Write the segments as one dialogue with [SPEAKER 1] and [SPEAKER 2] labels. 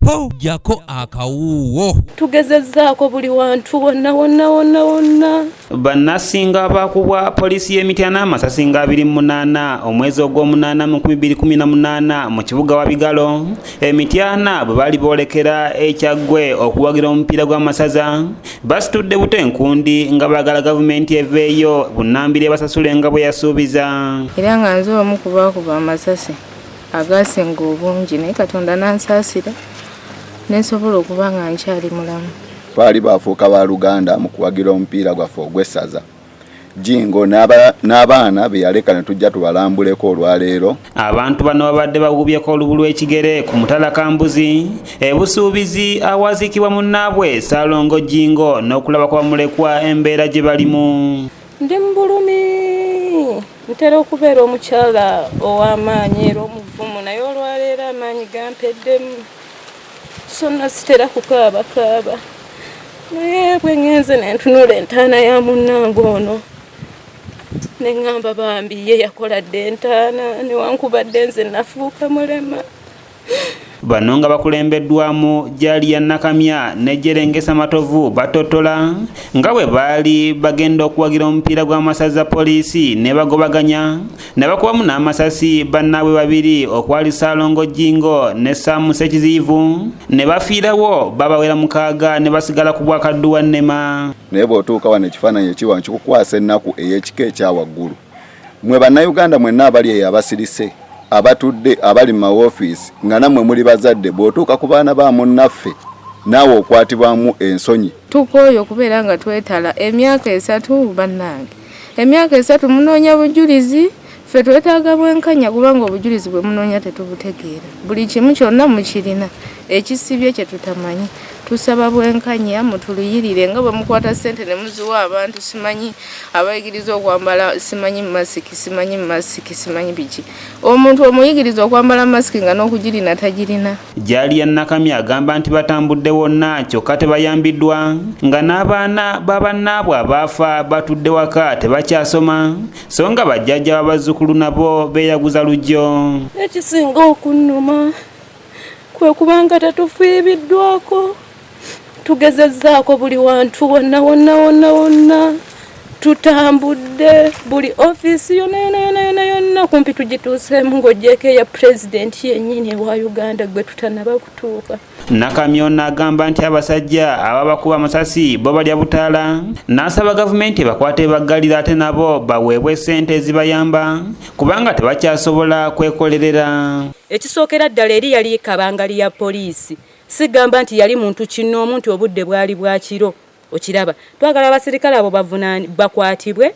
[SPEAKER 1] Ho, jjako akawuuwo.
[SPEAKER 2] Tugezezzaako buli wantu wonna wonna wonna wonna.
[SPEAKER 3] Bannasinga baakubwa poliisi y'e Mityana amasasi nga 28 omwezi ogw'omunaana mu 2018 mu kibuga Wabigalo e Mityana bwe baali boolekera e Kyaggwe okuwagira omupiira gw'amasaza. Basitudde buto enkundi nga baagala gavumenti eveeyo bunnambiro ebasasule nga bwe yasuubiza.
[SPEAKER 4] Era nga nze omu ku baakuba amasasi agaasinga obungi, naye Katonda n'ansaasira ne nsobola okuba nga nkyali mulamu.
[SPEAKER 5] Baali bafuuka baluganda mu kuwagira omupiira gwaffe ogw'essaza. Jjingo n'abaana be yaleka ne tujja tubalambuleko olwaleero.
[SPEAKER 3] Abantu bano babadde bagubyeko olubu lw'ekigere ku mutala Kambuzi e Busuubizi awaziikibwa munnaabwe Ssaalongo Jjingo n'okulaba ku bamulekwa embeera gye balimu.
[SPEAKER 2] Ndi mu bulumi, ntera okubeera omukyala ow'amaanyi era omuvumu, naye olwaleero amaanyi gampeddemu. So nno sitera kukaabakaaba, naye bwe ŋŋenze ne ntunula entaana ya munnange ono ne ŋŋamba bambi ye yakola dda entaana, newankubadde nze nafuuka mulema.
[SPEAKER 3] Bano nga bakulembeddwamu Jalia Nakamya ne Jerengesa Matovu batottola nga bwe baali bagenda okuwagira omupiira gw'amasaza poliisi ne bagobaganya ne bakubamu n'amasasi bannaabwe babiri okwali Ssaalongo Jjingo ne Sam Ssekiziyivu ne bafiirawo babawera 6 ne basigala ku bwakadduwa nnema.
[SPEAKER 5] Naye bw'otuuka wano ekifaananyi ekiwa nkikukwasa ennaku ey'ekika ekya waggulu. Mwe Bannayuganda mwenna abali eyo abasirise, abatudde, abali mu mawoofiisi nga nammwe muli bazadde, bw'otuuka ku baana ba munnaffe naawe okwatibwamu ensonyi.
[SPEAKER 4] Tukooye okubeera nga twetala emyaka 3 bannange. Emyaka 3 munoonya bujulizi, ffe twetaaga bwenkanya kubanga obujulizi bwe munoonya tetubutegeera. Buli kimu kyonna mukirina, ekisibye kye tutamanyi. Tusaba bwenkanya mutuluyirire nga bwe mukwata ssente ne muziwa abantu, simanyi abayigiriza okwambala, simanyi masiki, simanyi masiki, simanyi biki. Omuntu omuyigiriza okwambala masiki nga n'okugirina tagirina.
[SPEAKER 3] Jalia Nakamya agamba nti batambudde wonna kyokka tebayambiddwa, nga n'abaana ba bannaabwe abaafa batudde waka tebakyasoma, so nga bajjajja b'abazzukulu nabo beeyaguza lujjo.
[SPEAKER 2] Ekisinga okunnuma kwe kubanga tetufiibiddwako, tugezezzaako buli wantu wonna wonna wonna wonna, tutambudde buli ofiisi yonna yonna yonna yonna yonna kumpi tugituuseemu ng'oggyeeko eya pulezidenti yennyini ewa Uganda gwe tutannaba kutuuka.
[SPEAKER 3] Nakamya ono agamba nti abasajja ababakuba amasasi bo balya butaala, n'asaba gavumenti ebakwate ebaggalira ate nabo baweebwe ssente ezibayamba kubanga tebakyasobola kwekolerera.
[SPEAKER 6] Ekisookera ddala eri yali kabangali ya poliisi, sigamba nti yali muntu kinnoomu nti obudde bwali bwa kiro. Okiraba, twagala abasirikale abo bakwatibwe,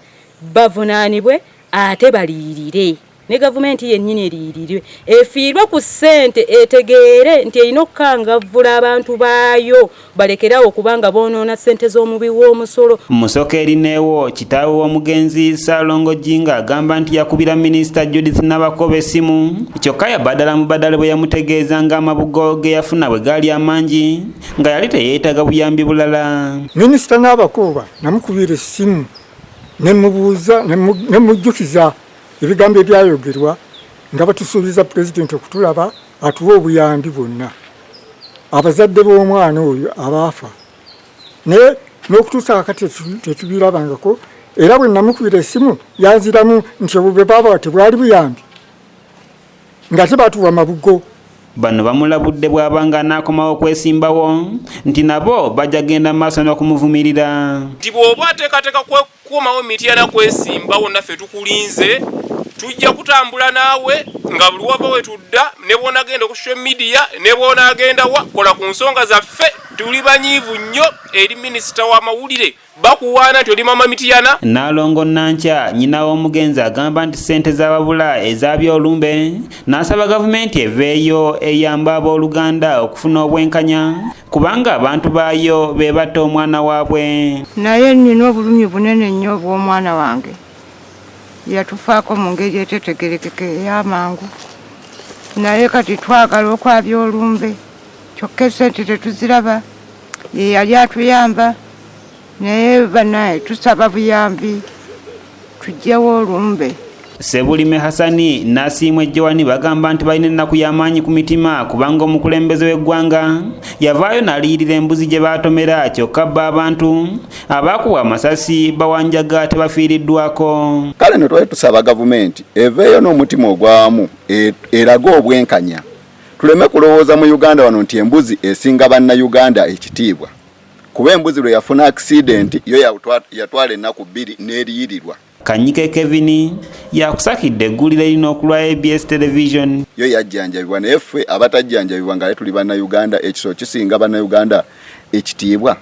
[SPEAKER 6] bavunaanibwe ate baliyirire. Ne gavumenti yennyini eriyirirwe, efiirwe ku ssente, etegeere nti erina okukangavvula abantu baayo balekerawo kubanga boonoona ssente z'omuwi w'omusolo.
[SPEAKER 3] Musoke Erineewo, kitaawe w'omugenzi Ssaalongo Jjingo agamba nti yakubira minisita Judith Nabakooba essimu kyokka yabadala mubadale bwe yamutegeeza ng'amabugo ge yafuna bwe gaali amangi nga yali teyeetaaga buyambi bulala.
[SPEAKER 7] Minisita Nabakooba namukubira essimu ne mubuuza, ne mujjukiza ebigambo ebyayogerwa nga batusuubiza pulezidenti okutulaba atuwe obuyambi bwonna. Abazadde b'omwana oyo abaafa naye n'okutuusa kakati tetubirabangako, era bwe namukubira essimu yanziramu nti obwo bwe baabawa tebwali buyambi nga tebatuwa mabugo.
[SPEAKER 3] Bano bamulabudde bw'abanga anaakomawo okwesimbawo nti nabo bajja kugenda mu maaso n'okumuvumirira.
[SPEAKER 8] Nti bw'oba ateekateeka kukomawo Mityana kwesimbawo naffe tukulinze, tujja kutambula naawe nga buli wava we tudda, ne bw'onaagenda ku social media ne bw'onaagenda wa, kola ku nsonga zaffe. Tuli banyiivu nnyo eri minisita w'amawulire, bakuwaana nti oli mama Mityana.
[SPEAKER 3] Nnaalongo Nankya nnyina w'omugenzi agamba nti ssente z'ababula ez'abyolumbe, n'asaba gavumenti eveeyo eyambe abooluganda okufuna obwenkanya kubanga abantu baayo be batta omwana waabwe.
[SPEAKER 9] Naye nnina obulumi bunene nnyo obw'omwana wange, yatufaako mu ngeri etetegerekeka ey'amangu, naye kati twagala okwabya olumbe kyokka essente tetuziraba. Ye yali atuyamba, naye banaye tusaba buyambi tuggyewo olumbe.
[SPEAKER 3] Sebulime Hasani n'Asiimwe Joani bagamba nti balina ennaku y'amaanyi ku mitima kubanga omukulembeze w'eggwanga yavaayo n'aliyirira embuzi gye baatomera, kyokka bba abantu abaakubwa amasasi bawanjaga tebafiiriddwako.
[SPEAKER 5] Kale no twali tusaba gavumenti eveeyo n'omutima ogwawamu, erage obwenkanya, tuleme kulowooza mu Uganda wano nti embuzi esinga Bannayuganda ekitiibwa, kuba embuzi lwe yafuna accident yo yatwala ennaku 2 n'eriyirirwa.
[SPEAKER 3] Kanyike Kevin yakusakidde eggulire lino okulwa ABS Television.
[SPEAKER 5] Yo yajjanjabibwa, naye ffe abatajjanjabibwa nga tuli Bannayuganda, ekisolo kisinga Bannayuganda ekitiibwa.